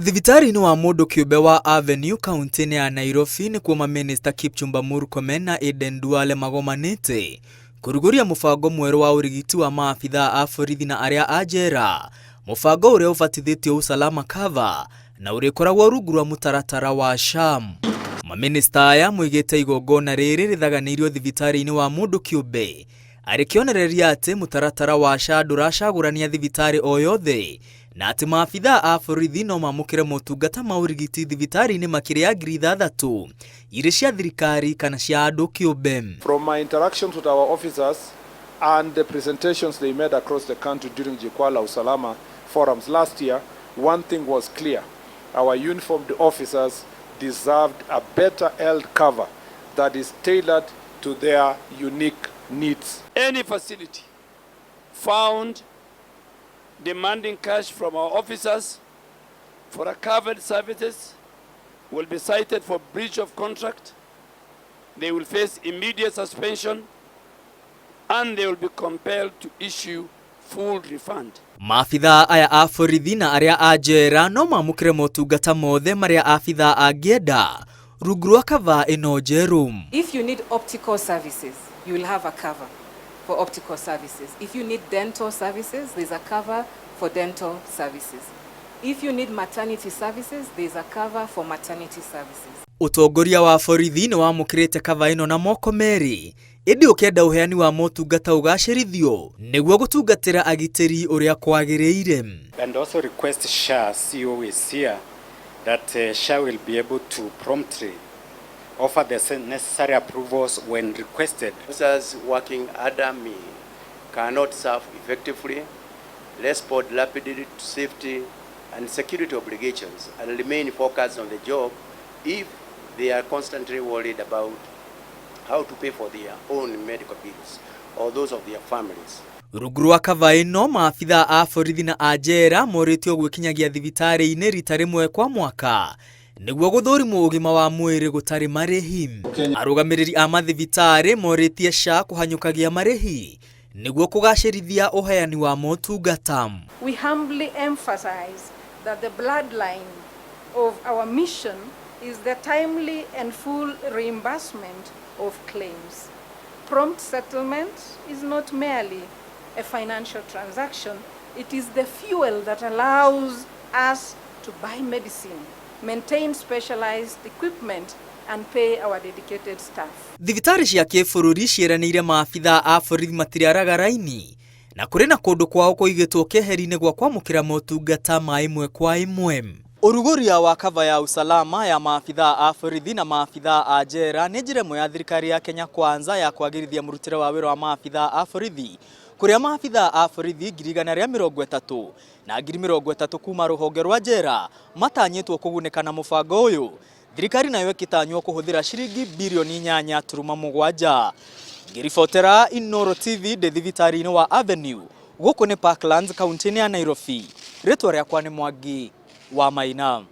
Thibitarĩ-inĩ wa mũndũ kĩũmbe wa Avenue kaunti-inĩ ya Nairobi nĩkuo mamĩnĩsta Kipchumba Murkomen na Aden Duale magomanĩte kũrugũria mũbango mwerũ wa ũrigiti wa maabithaa a borithi na arĩa a njera, mũbango ũrĩa ũbatithĩtio Usalama Cover na ũrĩkoragwo rungu rwa mũtaratara wa SHA. Mamĩnĩsta aya moigĩte igongona rĩrĩ rĩthaganĩirio thibitarĩ-inĩ wa mũndũ kĩũmbe arĩ kĩonereria atĩ mũtaratara wa SHA ndũracagũrania thibitarĩ o yothe na atĩ maabithaa a borithi no mamũkĩre motungata ma ũrigiti thibitarĩ-inĩ makĩria ya 6000 irĩ cia thirikari kana cia andũ kĩũmbe. From my interactions with our officers and the presentations they made across the country during Jukwaa la Usalama forums last year, one thing was clear. Our uniformed officers deserved a better health cover that is tailored to their unique needs. Any facility found demanding cash from our officers for a covered services will be cited for breach of contract. They will face immediate suspension and they will be compelled to issue full refund. Maabithaa aya a borithi na arĩa a njera no mamũkĩre motungata mothe marĩa abithaa angĩenda rungu rwa cover ĩno njerũ. If you need optical services, you will have a cover for optical services. If you need dental services, there's a cover for dental services. If you need maternity services, there's a cover for maternity services. Ũtongoria wa borithi nĩ wamũkĩrĩte cover ĩno na moko merĩ ĩndĩ ũkĩenda ũheani wa motungata ũgacĩrithio nĩguo gũtungatĩra agitĩri ũrĩa kwagĩrĩire. And also request SHA, CEO is here, that SHA will be able to promptly offer the necessary approvals when requested. Officers working under me cannot serve effectively, respond rapidly to safety and security obligations, and remain focused on the job if they are constantly worried about how to pay for their own medical bills or those of their families. Rungu rwa cover ĩno maabithaa a borithi na a njera morĩtio gwĩkinyagia thibitarĩ-inĩ rita rĩmwe kwa mwaka nĩguo gũthũrimwo ũgima wa mwĩrĩ gũtarĩ marĩhi. Arũgamĩrĩri a mathibitarĩ morĩtie SHA kũhanyũkagia marĩhi nĩguo kũgacĩrithia ũheani wa motungata. We humbly emphasize that the bloodline of our mission is the timely and full reimbursement of claims. Prompt settlement is not merely a financial transaction, it is the fuel that allows us to buy medicine, maintain specialized equipment, and pay our dedicated staff. Thibitarĩ cia kĩbũrũri ciĩranĩire maabithaa a borithi matiriaraga raini na kũrĩ na kũndũ kwao kũigĩtwo keheri-inĩ gwa kwamũkĩra motungata ma ĩmwe kwa ĩmwe. Ũrugũria wa cover ya usalama ya maabithaa a borithi na maabithaa a njera nĩ njĩra ĩmwe ya thirikari ya Kenya Kwanza ya kwagĩrithia mũrutĩre wa wĩra wa maabithaa a borithi kũrĩa maabithaa a borithi 130,000 na 30,000 kuma rũhonge rwa njera matanyĩtwo kũgunĩka na mũbango ũyũ. Thirikari nayo ĩkĩtanywo kũhũthĩra ciringi birioni 8.7. Ngĩribotera Inooro TV ndĩ thibitarĩ-inĩ wa Avenue gũkũ nĩ Parklands kaunti-inĩ ya Nairobi. Rĩtwa rĩakwa nĩ Mwangi wa Maina.